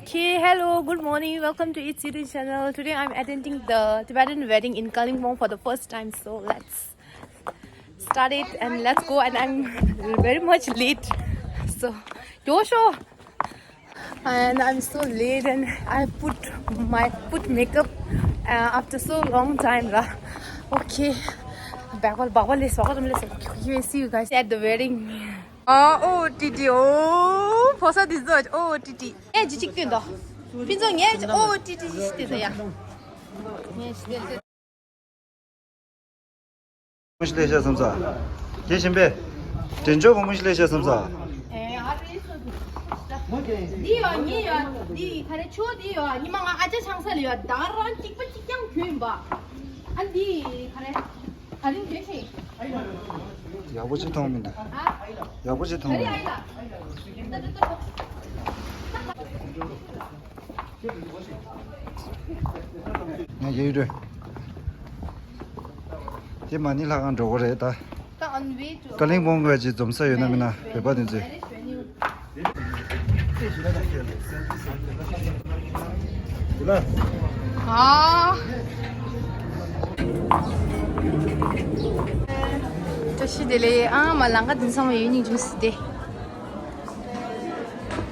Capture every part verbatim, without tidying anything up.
Okay, hello, good morning. Welcome to It's Eating channel. Today I'm attending the Tibetan wedding in Kalimpong for the first time. So let's start it and let's go. And I'm very much late. So, yosho. And I'm so late and I put my put makeup uh, after so long time, ra. Okay. Back wall, back wall, let's walk, let's walk. Okay, see you guys at the wedding. Oh, oh, T T, oh, posa this dodge, oh, T T. Eh, jichik tendo. Pinzo nye, oh, T T, jichik tendo ya. Nye, jichik tendo. བུ་མོ་ཞིག་སླེབས་ཤག་བསམ་ས། དགེ་ཞིམ་པས། དྲན་ཆོག་བུ་མོ་ཞིག་སླེབས་ཤག་བསམ་ས། འདི་ཡོད་ཉེ་ཡོད་འདི་ག་རེ་ཆོ་འདི་ཡོད་ཉི་མ་ང་ཨ་ཅག་ཆང་ས་ལ་ཡོད་ད་རང་གཅིག་པ་གཅིག་རྐྱང་གྱོན་ཡིན་པ། ཨ་འདི་ག་རེ་ད་རིང་གྱོན་ཤེས། ཡག་པོ་ཅིག་མཐོང་མི་འདུག་ཨ་ཡག་པོ་ཅིག་མཐོང་མི་འདུག་ང་ཡེ་རུ། དེ་མ་ཎི་ལྷ་ཁང་འགྲོ་གི་རེད་ད། ད་on way to ཀ་ལིང་པོང་གི་ཅིག་འཛོམས་ས་ཡོད་ན་མིན་ན་བོད་པ་དེ་ཚོས། ཨ། བཀྲ་ཤིས་བདེ་ལེགས། ཨ་མ་ལང་ཀ་དེང་སང་མ་ཡོད་སྙིང་རྗེ་སི་ཏེ།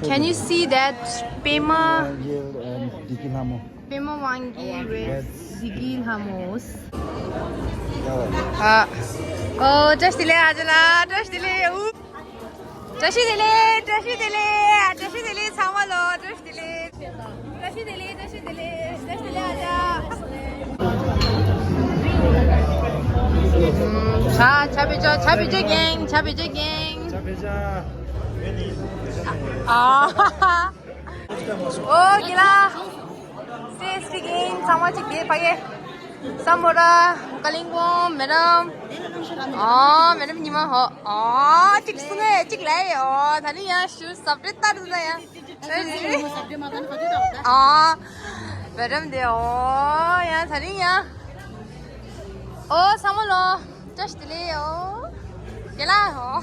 Can you see that? པདྨ། པདྨ་དབང་རྒྱལ་and བདེ་སྐྱིད་ལྷ་མོ། པདྨ་དབང་རྒྱལ་with བདེ་སྐྱིད་ལྷ་མོ། ཨ། ཨོ་བཀྲ་ཤིས་བདེ་ལེགས་ཨ་ཅག་ལགས། བཀྲ་ཤིས་བདེ་ལེགས། ཨུ། བཀྲ་ཤིས་བདེ་ལེགས། བཀྲ་ཤིས་བདེ་ལེགས། བཀྲ་ཤིས་བདེ་ལེགས་ཚང་མ་ལོ། བཀྲ་ཤིས་བདེ་ལེགས། བཀྲ་ཤིས་བདེ་ལེགས། བཀྲ་ཤིས་བདེ་ལེགས། བཀྲ་ཤིས་བདེ་ལེགས་ཨ་ཅག་ཆ་ཆ་བེ་ཅ་ཆ་བེ་ཅ་གེང་ཆ་བེ་ཅ་གེང་། ཆ་བེ་ཅ། ཨ། ཨོ་གི་ལ། སེ་སི་གེང་ཚང་མ་ཅིག་དེ་ཕ་གེ། སམ་བྷོ་ཊ། ཀ་ལིང་པོང་། མེ་ཌམ། ཨ་མེ་ཌམ་ཉི་མ་ཧོ། ཨ་ཅིག་སུ་ངེ་ཅིག་ལ་ཡ། ཨོ་ད་ནི་ཡ་ཤུ་སབ་རེ་ཏར་ཟ་ཡ། ཨ་མེ་ཌམ་དེ་ཨོ་ཡ་ད་ནི་ཡ། ཨོ་སམ་བྷོ་ཊ། བཀྲ་ཤིས་བདེ་ལེགས་ཨོ། རྒན་ལགས་ཨོ།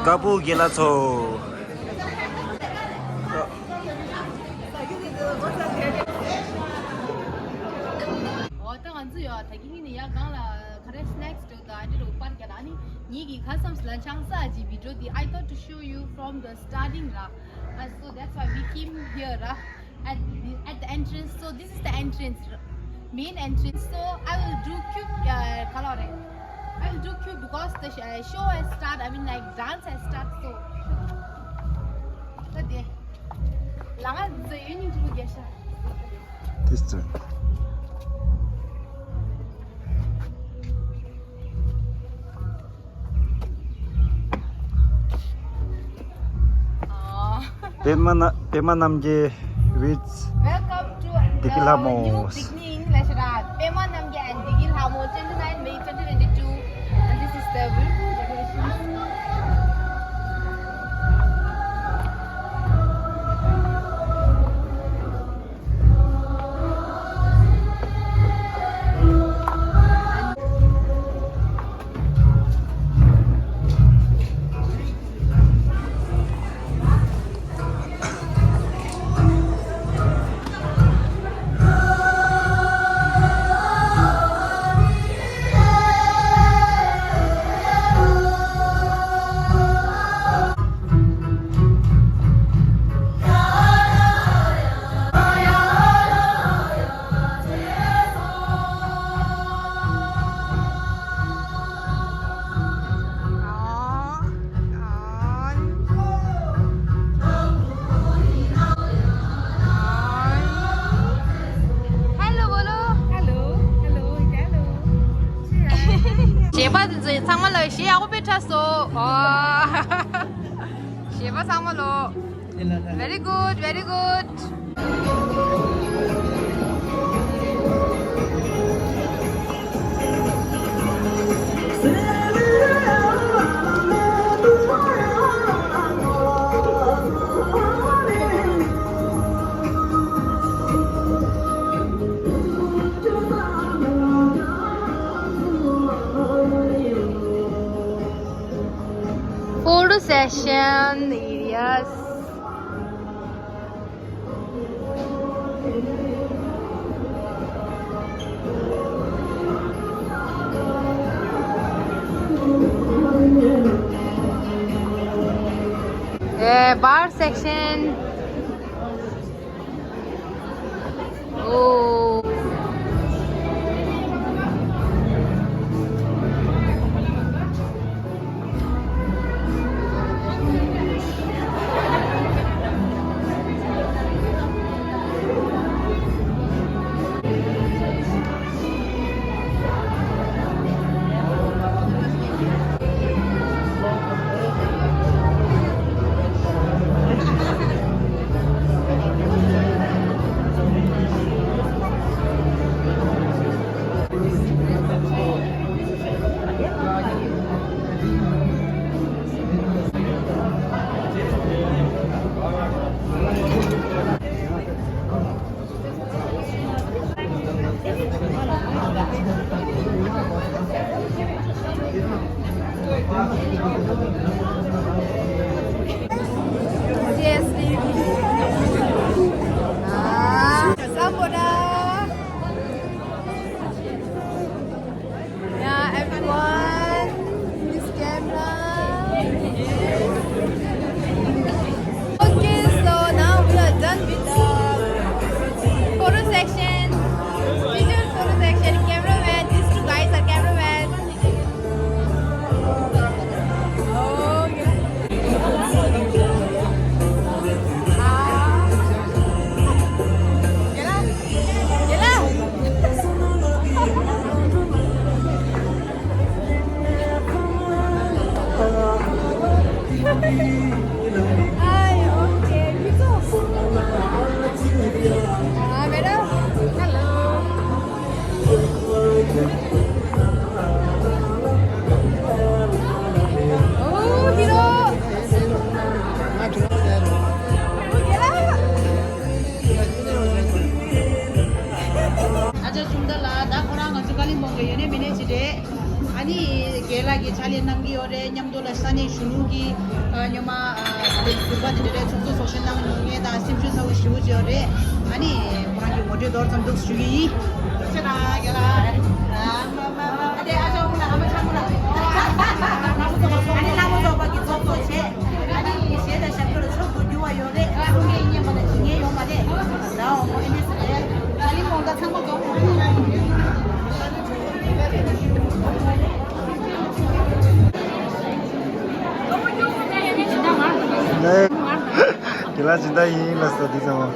ཀ་པུ་རྒན་ལགས་ཚོ། ཨོ་ད་ང་ཚོ་ཡོད་ད་གིན་ནི་ཡ་གང་ལ་ག་རེ་སི་ནེག་སི་འགྲོ་ད་འདི་རུ་པར་རྒྱག་ད་ནི་ངེད་ཀྱི་ཁ་སམ་སི་ལ་ཆང་ས་ཨ་ཅི་བི་ཌི་ཡོ་དེ། I thought to show you from the starting ར། And so that's why we came here ར། At the, at the entrance, so this is the entrance, main entrance. So I will do quick, uh, ག་ལབ་རེད། I will do quick because the sh- uh, show has start. I mean, like, dance has start. So, so there. ལ་ང་ཚོ་ཡུན་རིང་ཐུག་རྒྱལ་ཤ། This time. པདྨ་ན- པདྨ་རྣམ་རྒྱལ་with Welcome to བདེ་སྐྱིད་ལྷ་our new མོ། Beginning ལ་ཤ་ར། པདྨ་རྣམ་རྒྱལ་and བདེ་སྐྱིད་ལྷ་མོ། Twenty nine May twenty twenty two, and this is the beautiful decoration. Hello बोलो। Hello. Hello. Hello. Say hi। བཞེས་པ་ཚང་མ་ལ་གཞས་ཡག་པོ་དཔེ་འཁྲབ་སོང་། ཨོ། བཞེས་པ་ཚང་མ་ལོ། Very good, very good. Photo session areas. Eh, bar section. Oh. Yeah, everyone, this camera. Okay, so now we are done with the photo section. Visual photo section. Cameraman, these two guys are cameraman. Okay. Ah. Get up. Get up. Ai, okay, you go. Ah, madam. Hello. Oh, hero. Okay, la. ཨ་ཅག་ཆུང་མདའ་ལགས། ད་ཁོ་རང་ང་ཚོ་ཀ་ལིམ་པོང་གི་ཡོད་ནི་མི་སྣ་ཅིག་རེད། ཨ་ནི་རྒན་ལགས་ཀྱིས་ཕྱག་ལས་གནང་གི་ཡོད་རེད། མཉམ་དུ་ལ་ས་གནས་གཞོན་ནུ་གི་ཨ་སྔོན་མ་ཨ་དེ་ཟུར་པ་དེ་འདྲ་རེད། ཚོགས་གཙོ་ཚོགས་གཞོན་གནང་མྱོང་མཁན་དང་སེམས་ཤུགས་ཚ་བོ་ཞེ་པོ་ཅིག་ཡོད་རེད། ཨ་ནི་ཁོ་རང་གི་ངོ་སྤྲོད་མདོར་ཙམ་འདུག་ཞུ་གི་ཡིན། ཐུགས་རྗེ་གནང་རྒན་ལགས། ཨ་ནི་ཨ་ཅག་ཁོ་ལ་ཨ་མ་ཆག་ཁོ་ལ་ཨ་ནི་ལྷ་མོ་ཚོགས་པ་གི་ཚོགས་གཙོ་བྱས། ཨ་ནི་གཞས་དང་ཞབས་བྲོ་ལ་ཚོགས་འགོ་རྒྱུ་བ་ཡོད་རེད། གསུང་མཁན་ཡིན་མ་ལ་ཇི་སྙེད་ཡོང་མ་རེད། ལའོ་མོ་ཨེ་ནི་སི་རེད། ཨ་ནི་མོ་ད་ཚང་མ་འཛོམས། ལས། དེ་ལ་ཇི་ལྟར་ཡིན་ལ་ས་འདི་ཚང་མ།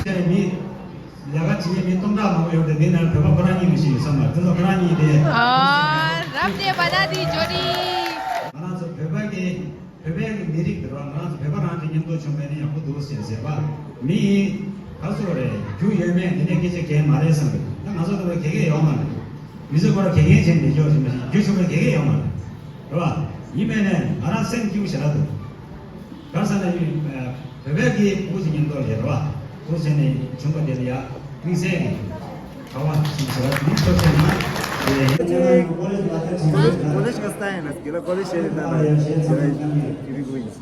མི་ལས་ཀ་བྱེད་མཁན་མི་སྟོང་ཕྲག་མང་པོ་ཡོད་པ་དེ། འདི་ནང་བོད་པ་ཁོ་རང་གཉིས་མི་ཤེས་ཡོད་བསམ་པ། དེ་ཚོ་ཁོ་རང་གཉིས་དེ། ཨ། རབ་གནས་པ་ན་དེ་འཇོ་རི། ང་རང་ཚོ་བོད་པ་གི། བོད་པའི་མི་རིགས་དེ་ར། ང་རང་ཚོ་བོད་པ་རང་གི་མཉམ་དུ་བྱུང་བས་ནི་ཡག་པོ་འདུག་ཟེར་ཟེར་བ། མི་ཡིན་ག་ཚོད་རེད། རྒྱུ་ཡོད་མེད་འདི་ནས་སྐད་ཆ་གལ་མ་རེད་བསམ་གི། ད་ང་ཚོ་དེ་བས་གལ་གལ་ཡོད་མ་རེད། མི་ཚེ་ཁོ་ར་གལ་གལ་བྱས་ནས་འཇོག་བཞིན་པ་ཞིག་རྒྱུ་ཆུང་བས་གལ་གལ་ཡོད་མ་རེད། རེད་བ། ཡིན་མེད་ནས་ང་རང་སེམས་སྐྱིད་པོ་ཞེ་དྲག་འདུག་ག་རེ་ཟེར་ན་ཡིན། བོད་པའི་གི་བུ་ཞིག་མཉམ་དུ་ལས་རེད་བ། བུ་ཟེར་ནས་བྱུང་བ་དེ་ལ་ཡ་དམིགས་བསལ་གི་དགའ་བ་ཞིག་བྱེད་པ་དེ་ཚོ་བྱས་ན་དེ། ཀོ་ལེ་ཀོ་ལེ་ཤི་ག་སྟ་ཡིན་ན་གི་ལ་ཀོ་ལེ་ཤི་ཡིན་ན་ན་ཡ་ཞེས་ཚང་མ་ཀྱི་རི་གུ་ཡིན།